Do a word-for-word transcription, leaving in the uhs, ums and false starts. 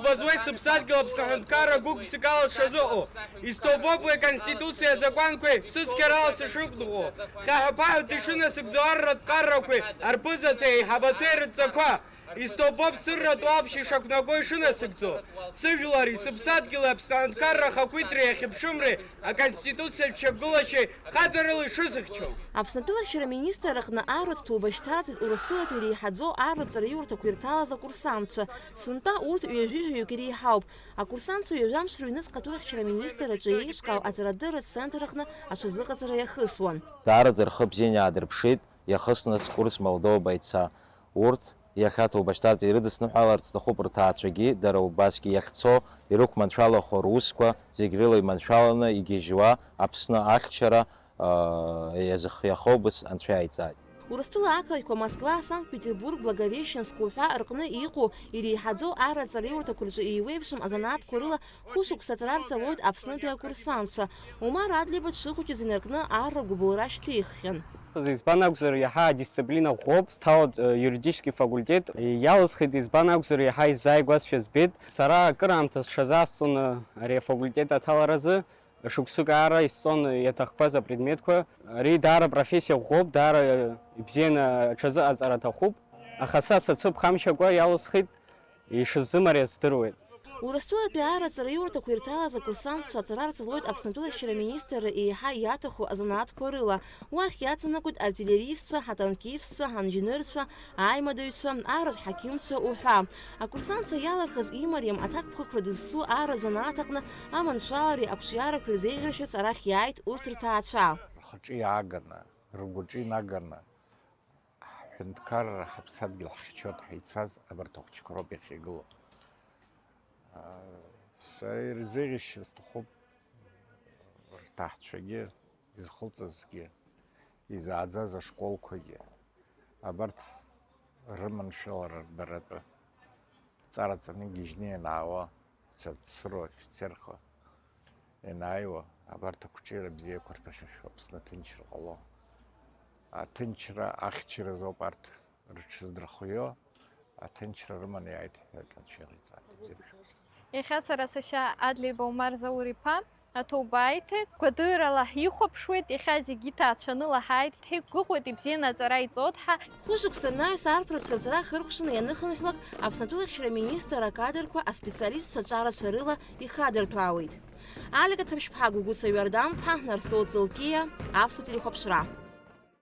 Базуеит сыԥсадгьыл Аԥсны аҳәынҭқарра гәык-ԥсыкала сшазыҟоу. Исҭоубоуп уи Аконституциеи азакәанқәеи ԥсыцқьарала сышрықәныҟәо. Хьаҳәа-ԥаҳәа дышынасыгӡо арратә ҟаррақәеи арԥызацәеи аиҳабацәеи рыдҵақәа. Исҭоубоуп сырратә уаԥшь ишақәнаго ишынасыгӡо. Сыжәлари сыԥсадгьыли Аԥсны аҳәынҭқарра ахақәиҭреи ахьыԥшымреи Аконституциатә шьақәгылашьеи хаҵарыла ишысыхьчо. Аԥснатәылахьчара министр аҟны арратә ҭоуба шьҭарҵеит Урыстәылатәи иреиҳаӡоу арратә ҵараиурҭақәа ирҭалаз акурсантцәа. Сынтәа урҭ ҩажәи жәаҩык иреиҳауп. Акурсантцәа ҩажәамш рыҩныҵҟа атәылахьчара министр аҿы еиҿкаау аҵарадырратә центр аҟны аҽазыҟаҵара иахысуан. Даараӡа рхы бзианы иаадырԥшит, иахысны скурс Молдоваҟа ицаз. Урҭ иахьа ҭоуба шьҭарҵа ирыдысныҳәаларц сҭахуп, рҭаацәагьы дара убасгьы иахьцо, ирықәманшәалахо русқәа зегь рыла иманшәаланы игьежьуа Аԥсны ахьчара, аа, иазыхиахо убас Анцәа иааиҵааит. Урыстәыла ақалақьқәа Москва, Санкт-Петербург, Благовещенск уҳәа рҟны иҟоу иреиҳаӡоу арратә ҵараиурҭақәа рҿы еиуеиԥшым азанааҭқәа рыла хәышықәса аҵара рҵалоит Аԥснытәи акурсантцәа. Умар Адлеиба дшыхәыҷыз инаркны арра гәыбылра шьҭиххьан. Избан акәзар, иаҳа адисциплина ӷәӷәоуп, сҭалоит, э, юридический факультет. Иалысхит, избан акәзар, иаҳа исзааигәазшәа збеит. Сара акыраамҭа сҽазаасҵон, э, ари афакультет аҭаларазы. Шықәсык аара исҵон иаҭахқәаз апредметқәа. Ари даара профессиа ӷәӷәоуп, даара ибзианы аҽазыҟаҵара аҭахуп. Аха са сацәыԥхамшьакәа иалысхит, ишысзымариаз здыруеит. Урыстәылатәи арратә ҵараиурҭақәа ирҭалаз акурсантцәа аҵара рҵалоит Аԥсны атәылахьчара министрра еиҳа иаҭаху азанааҭқәа рыла. Уахь иаҵанакуеит артиллеристцәа, атанкистцәа, ҳанџьнырцәа, аимадаҩцәа, арратә ҳақьымцәа уҳәа. Акурсантцәа иалырхыз имариам аҭакԥхықәра дызцу арра занааҭ аҟны аманшәалареи ақәҿиарақәеи рзеиӷьаршьарц арахь иааит урҭ рҭаацәа. Рхаҿы иааганы, ргәаҿы инаганы, ҳҳәынҭқарра, ҳаԥсадгьыл ҳхьчоит ҳәа ицаз абарҭ ахәыҷқәа роуп иахьагылоу. Сара ирзеиӷьасшьар сҭахуп рҭаацәагьы, изхылҵызгьы, изааӡаз ашколқәагьы, абарҭ рыманшәалара рбаратәы, ҵара ҵаны игьежьны ианаауа, цырцыруа, офицерха ианааиуа, абарҭ ақәҿиара бзиақәа рԥыхьашәо Аԥсны аҭынчра ҟало. Аҭынчра ахьчаразоуп арҭ рыҽыздырхио, аҭынчра рыманы иааит, ҳәа аҿынцәа иҟаиҵааит, ибзиабшәа. Иахьа сара сашьа Адлеиба Умар Заур-иԥа аҭоуба аиҭеит, гәадырала ҳихәаԥшуеит, иахьа зегьы иҭаацәаны лаҳаит, ҳиқәгәыӷуеит, ибзианы аҵара иҵоит ҳәа. Хәышықәса рнаҩс арԥарацәа рҵара хыркәшаны ианыхынҳәлак, Аԥсны атәылахьчара министр акадрқәа аспециалистцәа ҿарацәа рыла ихадырҭәаауеит. Алика Ҭаԥшьԥҳа, Гәыгәыса Иордан-ԥҳа, Нарсоу Ҵылкиа, Аԥсуа телехәаԥшра.